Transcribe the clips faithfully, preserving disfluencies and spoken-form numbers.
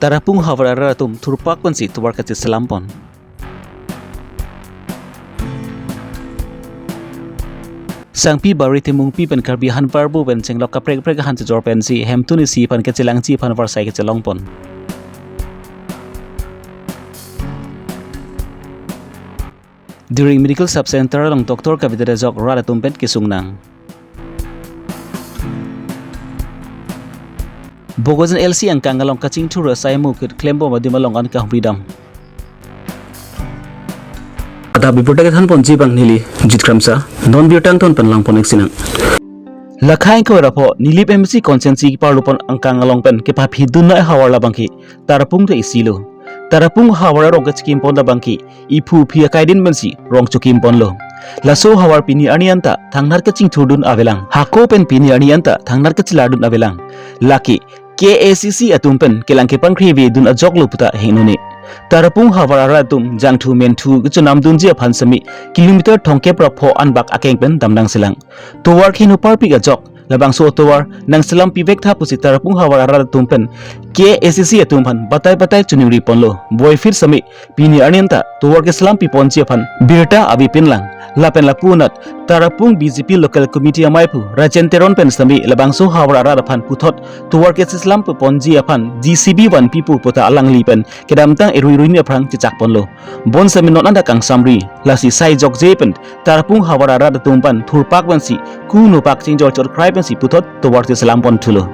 Tarapung havar arat atum thurpak pensi tovar kacheselam pon. Sangpi Bari Timungpi pen Karbi hanparbo pen chenglok kaprek kaprek han chejor pensi hemtun isi aphan kachelangji aphan varsai kachelong pon. During medical sub center along doctor kavedet ajok rat atum pen kesung nang. Bokajan L C angkang along kachingthur asai mo kit klembom adim along an kahumri dam. Adap birta kethan ponji abang neli Jit Kramsa, non birta angton pen lang pon-ik sinang. Lakhai ko rapo Nilip M C constituency parlupon angkang along pen kepaphi dun nai havar labangke Tarapung te isi lo. Tarapung havar arong kachikim pon labangke iphu phi akaidin pensi rong chokim ponlo. Laso havar pini arni anta thangnat kachingthur dun avelang. Hako pen pini arni anta thangnat kachelar dun avelang. Lake K A C C atum pen kelang kepangkri ave dun ajok lo puta hingno ne. Tarapung havar arat atum jangthu menthu kechonam dunji aphan semi kilometer thomkep ra pho anbak akeng pen damnang selang. Tovar kheno parpik ajok labangso tovar nangselam pivek tha pusi Tarapung havar arat atum pen K A C C atum aphan batai batai choningri ponlo. Boyfit semi pini arni anta tovar keselam piponji aphan birta avepin lang. Lapen lapu anat Tarapung B J P local committee amei aphu Rajen Teron pen semi labangso havar arat aphan puthot tovar keselam piponji aphan J C B vanpi pu puta alangli pen kedamtang erui rui ni aphrang chechak ponlo. Bon semi non anta kangsamri, lasi sai jokje pen Tarapung havar arat atum aphan thurpak pensi kuno pak chingjor chot krai pensi puthot tovar cheselam pon thulo.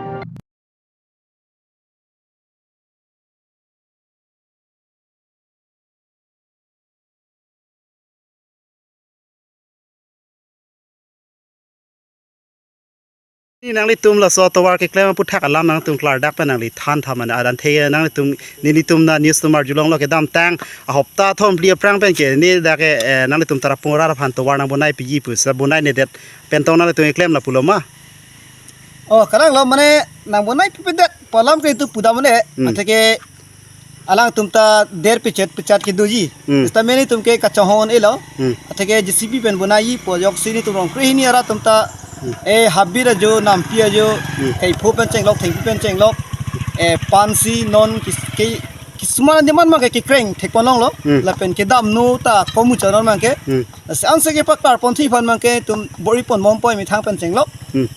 Ni nanglitum laso tovar keklem aputhak alam nangtum klardak pen nangli than tha mane adan the nangtum nelitum na news tum arjulonglo kedamtang ahopta thom phli aphrang pen ke ne dak ke, eh, nanglitum Tarapung arat aphan tovar nang bonai piji pu sa bonai nedet pen tong nanglitum keklem lapulo ma? Oh, kalang lo mane nang bonai pipedet pu alam ke itum pudam mane. Hmm. Atheke alangtum ta der pichet pichat kedoji. Hmm. Seta mene itum ke kachonghon elo. Hmm. Atheke J C B pen bonai pu ajoksi nelitum rong krehini arat atum ta, hmm, eh, habir ajo, nampi ajo, hmm, eh, iphu pen chenglok, thengpi pen chenglok, eh, pansi non kis-, ke, kisuman demand abangke kekreng thek pon longlo. Hmm. Lapen kedamno ta komu chanon abangke. Hmm. Lasi ansi kepaklar ponsi aphan abangke itum bor-i pon mom poi methang pen chenglok. Hmm.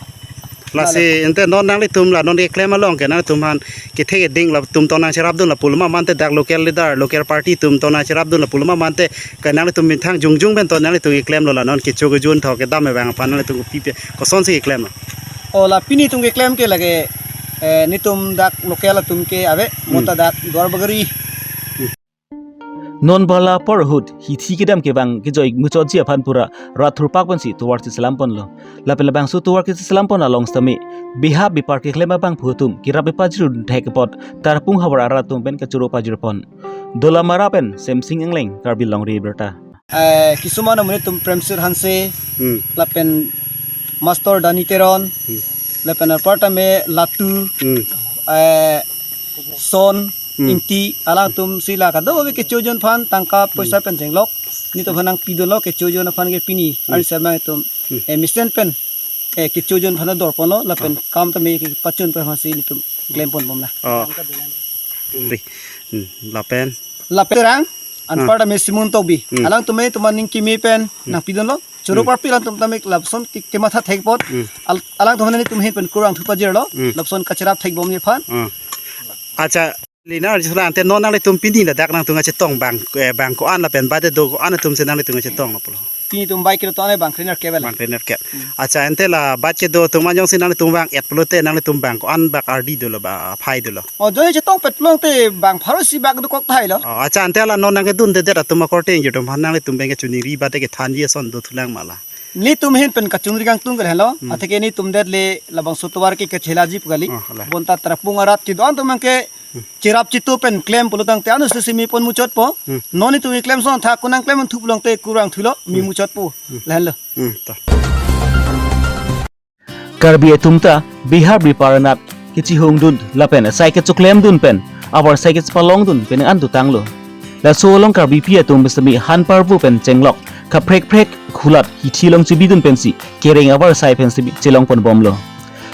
Lasi ante non nanglitum la non keklem along ke nangtum aphan kethe keding latum tong nangcherap dun lapulo ma mante dak local leader, local party atum tong nangcherap dun lapulo ma mante ke nanglitum methang jongjong pen tong nanglitum keklemlo la non kecho kejun tho kedam abang aphan nanglitum kopi pe kosonsi keklem lo? Oh, la pini itum keklem ke lake, eh, nelitum dak local atum ke ave, hmm, mo ta dak Duarbagori. Hmm. Non bala apor ahut hithi kedam kevang kejoi muchotji aphan pura rat thurpak pensi tovar cheselam ponlo. Lapen labangso tovar keselam pon along sitame beha bepar keklem abangphu atum kerap pajir thek apot Tarapung havar arat atum pen kachoro pajir pon. Dolamara pen Semsing Engleng, Karbi Longri Abirta. Eh, kisuman amonit atum Premsir Hanse, hmm, lapen Master Dani Teron, hmm, lapen aparta me Latu, hmm, eh, Son, hmm, Ingti, alangtum si la kadokave kecho jon aphan tangka poisa, hmm, pen chenglok. Nelitum aphan nangpidunlo kecho jon aphan ke pini. Hmm. Arni semang itum, hmm, eh, mesen pen, eh, kecho jon aphan dor ponlo, lapen, ah, kam tame kepachun pen aphansi nelitum klem pon bomla. Oh. Hmm. Lapen? Lapen rang, ah, anparta me Simon Tokbi. Hmm. Alangtum me itum aning kimi pen, hmm, nangpidunlo. Choro, hmm, parpik alangtum tame lapuson ke, kematha thek apot. Hmm. Al-, alangtum aphan nelitum ahin pen kurvangthu pajirlo. Hmm. Lapuson kacherap thek bomji aphan. Ah. Acha, Lina, jisula ante non nanglitum pini ladak nangtum kachetong bang, eh, bang ko-an lapen bade do ko-an atum si nanglitum kachetong lapulo? Pini itum bike kedo tone bang krener kebel. Bang krener ke. Hmm. Acha, ante la bike kedo atum ajongsi nanglitum bang et pulote nanglitum bang ko-an bak ardi dolo ba phai dolo? Oh, joi chetongpet pulote bang pharo isi bak dokok thailo. Oh, acha, ante la non nangkedundedet atum akorte ingjir atum aphan nanglitum pen kechoningri bade kethanji ason dothulang ma la? Nelitum ahin pen kachoningri kangtung ke helo. Hmm. Atheke nelitum det le labangso tovar ke kachelaji pu kali. Oh, la. Bonta Tarapung arat kedo-an atum abangke cherap chitu pen klem pulo tangte ano sesimi pon muchotpo. Hmm. Non itum keklem ason tha konang klem thup longte kurvangthulo, mi, hmm, muchotpo. Hmm. Lahenlo. Hmm, ta. Karbi atum ta beha bepar anat kechihung dun lapen sai kechoklem dun pen avarsai kechepalong dun pen an dotanglo. Laso along Karbipi atum sitame hanparbo pen chenglok kaprek prek kulat hithi along chebi dun pensi kereng avarsai pen sitame chelong pon bomlo.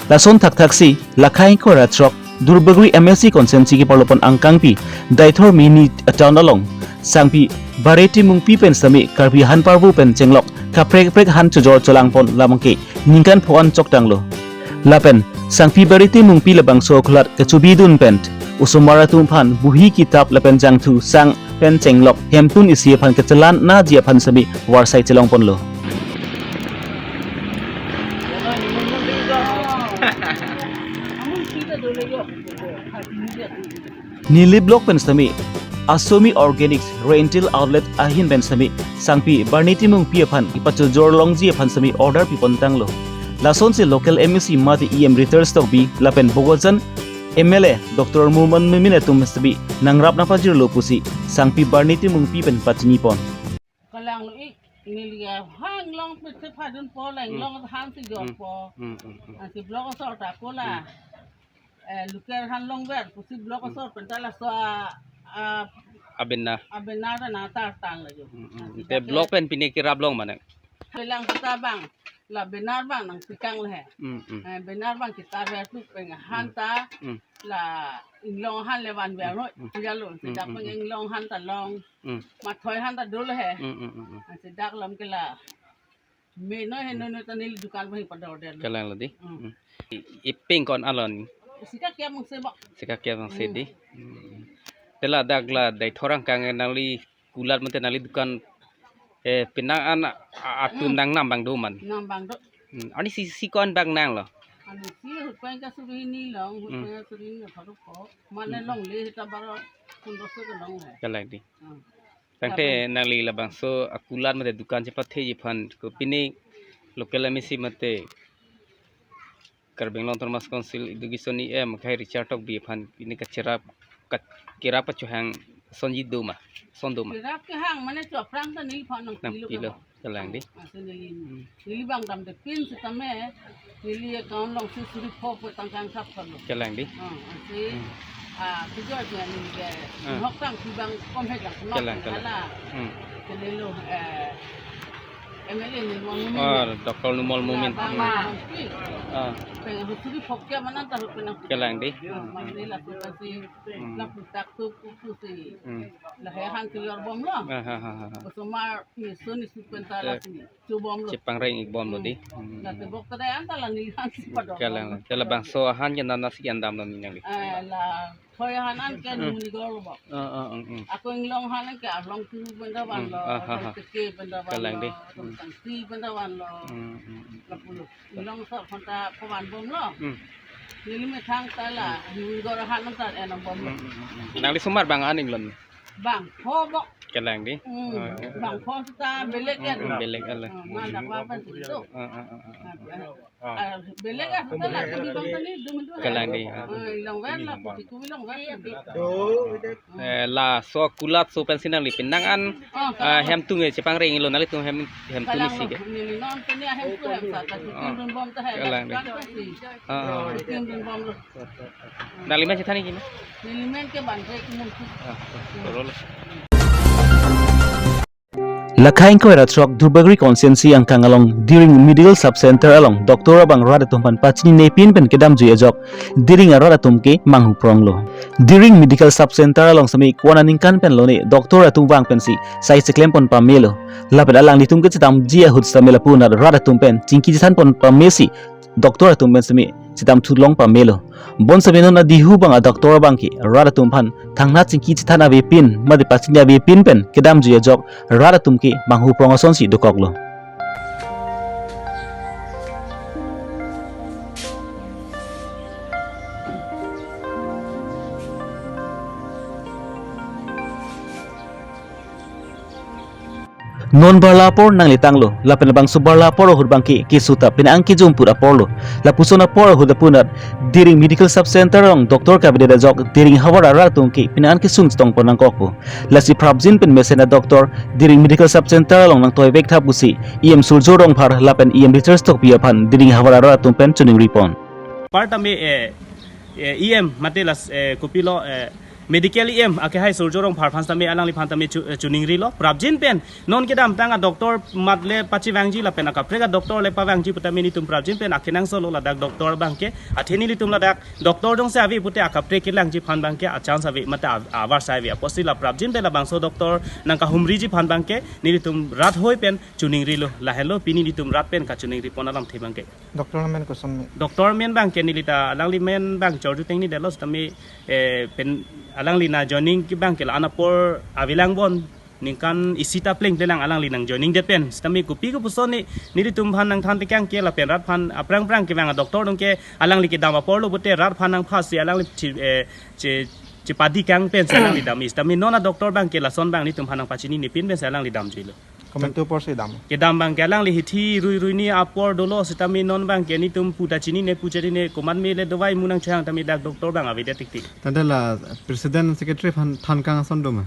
Lason thakthaksi lakhai kora throk Duarbagori M A C constituency keparlopon angkangpi Deithor mini town along sangpi Bharati Mungpi pen sitame Karbi han parvo pen chenglok kaprek kaprek han chojor cholangpon labang ke ningkan pho-an choktanglo. Lapen sangpi Bharati Mungpi labangso akulat kachobidun pen osomar atum aphan bohi, kitap lapen jangthu sang pen chenglok hemtun isi aphan kachelan naji aphan sitame varsai chelongponlo. Nilip Block pen sitame Asami Organics Rental Outlet ahin pen sitame sangpi Bharati Mungpi aphan kepachojor longji aphan sitame order pipontanglo. Lasonsi local M A C mate E M Ritesh Tokbi lapen Bokajan M L A Doctor Momin Momin atum sitame nangrap nangpajirlo pusi sangpi Bharati Mungpi pen pachinipon. Kalanglo ik, neli ya hang long pit se phadunpo, lang Hmm. long han si jorpo. Hmm, hmm, hmm. Ansi block asor ta kola. Hmm. Eh, luker han longver pusi block Hmm. asor pen ta laso a, a, Abena. Abena ta nangtartanglo jo. Hmm, hmm. Ansi Te jape block pen pine kerap long mane? Kelang kita bang. La banner bang nangpikang le he. Hmm, hmm. Eh, banner bang kita ver tu pen han Hmm. ta Hmm. la inglong han le vanver noi. Hmm. Puja lo, Hmm, sejak hmm, pen hmm. inglong han ta long. Hmm. Mathoi han ta dolo he. Hmm, hmm, hmm, hmm. Sejak lam ke la. Me noi he noi noi ta neli dukan bang pador der. Kalanglo dei. Hmm. Hmm. I-, ipeng ko-an alon? Sika kia mung se bang. Sika kia mung se Hmm. dei. Hmm. Te ladak la Deithor angkang nangli kulat mate nangli dukan, eh, penang an a-, atum Hmm. nangnam abang do man? Nam abang do. Hmm. Ani si, si ko-an abang nanglo? Ani si ahut pen ke suri hini long, ahut Hmm. pen ke suri hini thorok ko. Mane Hmm. longle hita baro pundro se ke long he. Kalang dei. Hmm. Tangte Kalang. nangli labangso akulat mate dukan chepatheji aphan kopine local M A C mate Karbi Anglong Autonomous Council Education E M akhai Ritesh Tokbi aphan pine kacherap, ka-, kerap kachohang asonji do ma? Ason do ma? Kerap kehang mane cho aphrang ta neliphan nangpilo. Nangpilo. Kalang dei. Ansi neli, Hmm. neli bang damde pin sitame, neli account along si suri pho pho tangka angkap kalo. Kalang dei. Ah, ansi, Hmm. ah, tujuh aja neli ke, Hmm. nok tang si bang kom he jang, kom Kalang, kalang. hala. Hmm. Kelelo, eh, M L A Numal Momin. Oh, Doctor Numal Momin. Bang Hmm. Bang Pi. Ah. Pen suri pho kia mana ta pen. Kalang dei. Ah, mas neli lapu kasi, Hmm. lapu tak tu pupu si. Hmm. La he han tu yor bomlo. Ah, ha, ha, ha, ha. Osomar ni suni supen ta Eh. lasi. Chobomlo. Chepangreng ik bomlo Hmm. dei. Hmm. La tebok tadai anta la neli han si pador. Kalang. Te labangso ahan ke nana si andamlo ni nangli? Eh, la thoi han an ke Hmm. neli gor bok. Ah, ah, ah, ah. Ako inglong han ke along tu benda Hmm. vanlo, Ah, ha, along ha. teke benda Kalang vanlo, dei. along Hmm. tangsi benda vanlo. Hmm, hmm, hmm. Lapulo. Inglong so khonta pavan bomlo. Hmm. Neli methang ta la, Hmm. neli gor han anta enam bomlo. Hmm, hmm, hmm, hmm. Nangli osomar bang aning lon? Bang pho bok. Kalang dei. Hmm, Ah. bang pho sita belek ya. Hmm, belek ala. Ah, mana apa apa situ. Ah, ah, ah, ah, ah. Ah, ah, belek ya, sita la kami bang tani dum dum. Kalang dei. Ah. Ah, ilong ven la puti ku ilong ven. Eh, laso kulat so pensi nangli penang an, Oh, ah, kalang. hemtun e chepangreng iklo, nanglitum hem, hemtun Kalang isi lo. ke. Neli non tani hemtun hem sa ta Ah. dum dum bom ta he. Kalang dei. Kan pensi. Ah, ah. Dum dum bom lo. Nangli men chethan ik ma? Neli men ke Banjai Kumungsi. Ah, ah, rolo. Lakhai ingkoi ra throk Duarbagori constituency angkang along Diring Medical Sub Center along doctor abang rat atum aphan pachinine pin pen kedamjui ajok Diring arat atum ke manghu pronglo. Diring Medical Sub Center along sitame ko-an aningkan pen lone doctor atum vang pensi sai cheklem pon pamelo. Lapen alanglitum ke chedamji ahut sitame lapu anat rat atum pen chingki chethan pon pamesi doctor atum pen sitame chedamthu long pamelo. Bonsitame non adihu abang a doctor abang ke rat atum aphan thangnat chingki chethan avepin mate pachini avepin pen kedamjui ajok rat atum ke manghu prong asonsi dokoklo. Non barla apor nanglitanglo, lapen labangso barla apor ahut abang ke keso ta penang kejom put apor lo. Lapuson apor ahut lapu anat Diring Medical Sub Center along doctor kavedet ajok Diring havar arat atum ke penang kesung chetong pon nangkokpo. Lasi prapjin pen mesen a doctor Diring Medical Sub Center along nangtoivek tha pusi E M Surjya Rongphar lapen E M Ritesh Tokbi aphan Diring havar arat atum pen choningri pon. Apartame, eh, eh, E M mate las, eh, kopilo, eh, Medical E M akehai Surjya Rongphar aphan sitame alangliphan tame chu-, eh, chuningrilo. Prapjin pen non kedamtang a-doctor mat le pachevangji lapen akaprek a-doctor le pavangji putame nelitum prapjin pen akenangsotlo ladak doctor abangke. Athe nelitum ladak doctor jongsi ave pute akaprek kelangji aphan abangke a-chance ave mate a-, avarsai ave. Apotsi la prapjin pen labangso doctor nangkahumriji aphan abangke nelitum rat hoi pen chuningrilo. Lahenlo pini nelitum rat pen kachuningripon alamthe abangke. Doctor amen koson me? Doctor amen abangke neli ta alangli amen abang chorjuteng ni detlo sitame, eh, pen alangli nangjoining ke abangke la-an apor avelang bon ningkan isi ta plengple lang alangli nangjoining det pen. Sitame kopi kopuson ni nelitum aphan nangthan tekang ke lapen rat aphan aphrang phrang kevang a-doctor dong ke alangli kedam aporlo pute rat aphan nangphasi alangli chi-, eh, che-, chepadikang pensi alangli damji. Sitame non a-doctor abangke lason abang nelitum aphan nangpachinine pin pensi alangli damjuilo. Komantu aporsi dam? Kedam abangke alangli hithi rui rui ni apor dolo sitame non abangke nelitum puta chinine pucharine komat mele dovai mu nangchohang tame dak doctor abang avedet tiktik. Tangte la president secretary aphan thankang ason do ma?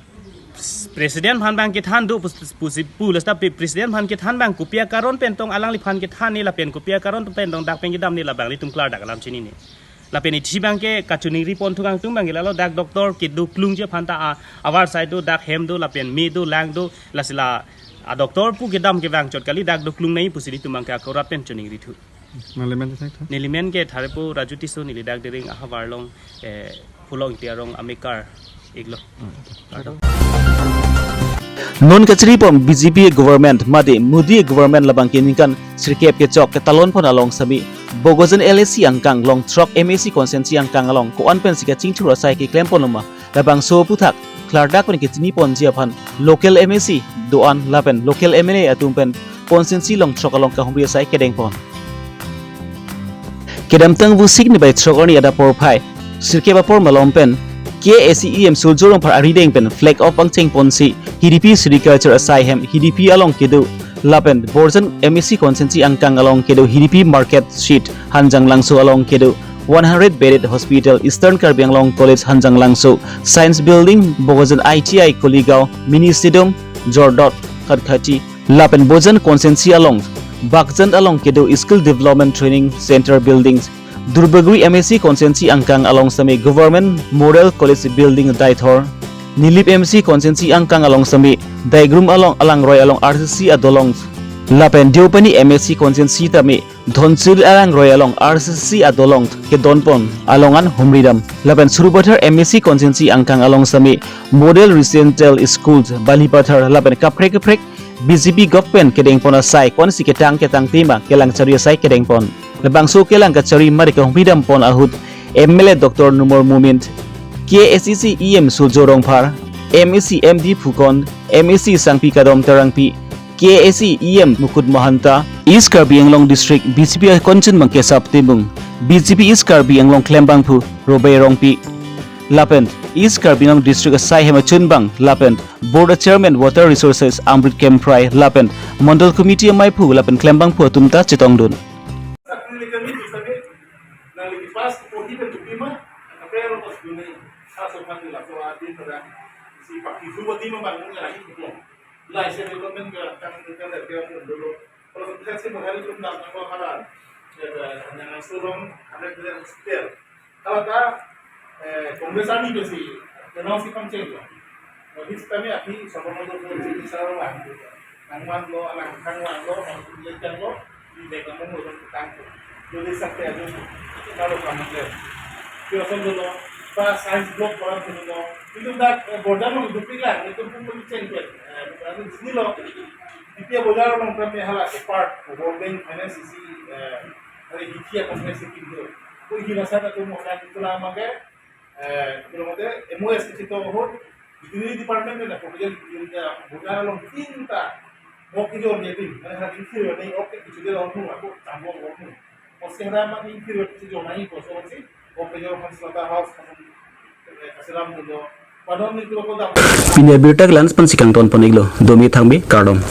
President aphan abangke than do pus-, pusi pu lasta pe-, president aphan kethan abang kopi akaron pen tong alangliphan kethan ne lapen kopi akaron pen tong dak pen kedam ne labang nelitum klardak alam chinine. Lapen hithi abangke kachuningripon thukang tum abangke lalo dak doctor kedo klungji aphan ta a-, avarsai do, dak hem do lapen me do lang do, lasi la a-doctor pu kedam kevang chot kali, dak do klung nangji pusi nelitum abangke ako rat pen chuningrithu. Nangli amen ta thek tha? Neli amen ke Tharepo Raju Tisso, neli dak Dering ahavar along, eh, Phulong Ingti arong amekar iklo. Non kacharipon B J P government mate Modi government labangke ningkan sirkep kechok ketalonpon along sitame Bokajan L A C angkang along throk M A C constituency angkang along ko-an pensi kachingthur asai keklemponlo ma, labangso aphuthak klardak pen kechiniponji aphan local M A C do-an lapen local M L A atum pen constituency along throk along kahumri asai kedengpon. Kedamtang Vosik nibai throk arni adap porphai sirkep apor malom pen K A A C E M Surjya Rongphar arideng pen flag off pangchengponsi Hidipi Sericulture asai hem Hidipi along kedo lapen Borjan M A C constituency angkang along kedo Hidipi Market Street Hanjanglangso along kedo one hundred bedded hospital, Eastern Karbi Anglong College Hanjanglangso, Science Building, Bokajan I T I Koligaon, Mini Stadium, Jordot, Khatkhati, lapen Bokajan constituency along Bakjan along kedo Skill Development Training Center buildings, Durbagori M A C constituency angkang along sitame Government Model College building Deithor, Nilip M A C constituency angkang along sitame Daigrum along Alangroi along R C C adolong, lapen Deopani M A C constituency tame Dhonsiri Alangroi along R C C adolong kedonpon along an humridam. Lapen Sarupathar M A C constituency angkang along sitame Model Residential Schools, Balipathar lapen kaprek kaprek B J P government kedengpon asai ko-ansi ketang ketang tema kelang kachari asai kedengpon. Labangso kelang kachari mari kahumridampon ahut M L A Doctor Numal Momin, K A A C C E M Surjya Rongphar, M A C M D Phukan, M A C Sangpi Kadom Terangpi, K A A C E M Mukut Mahanta, East Karbi Anglong District B J P akonchun abangke Sap Timung, B J P East Karbi Anglong klembangphu Robai Rongpi, lapen East Karbi Anglong District asai hem achunbang lapen Board Chairman Water Resources Amrit Kemprai lapen Mandal Committee amaiphu lapen klembangphu atum ta chetongdun. Laisi development ke kan kan kan dari dulu. Kalau kita sih menghari itu enggak apa apa. Ya, yang langsung ada dari setir. Kalau tak, eh, Congress ani ke si, kenal si pangceng lah. Habis kami api sama mau tuh si bisa lah. Nangwan lo, anak nangwan lo, nang lekan lo, di dek kamu mau tuh tangkap. Jadi sampai aja kalau kamu lihat. Kita dulu, pas science block orang dulu, itu dah, eh, bodoh mau hidup lah, itu pun pangceng kan. Eh, bukan di sini lo. Hitia bojar along kami hala si part, World Bank Finance isi, eh, hari hitia kami si pintu. Ko hila sana tu mo kan itu lama ke, eh, kalau mate M O S itu tu ho, itu ni department na ko jadi bojar along tinta. Mo ki jor dia tin, mana hari itu ni oke itu dia lawan aku tambah lawan. Pini abirta ke la-an pensi kangtonpon iklo, domi thangbi kardom.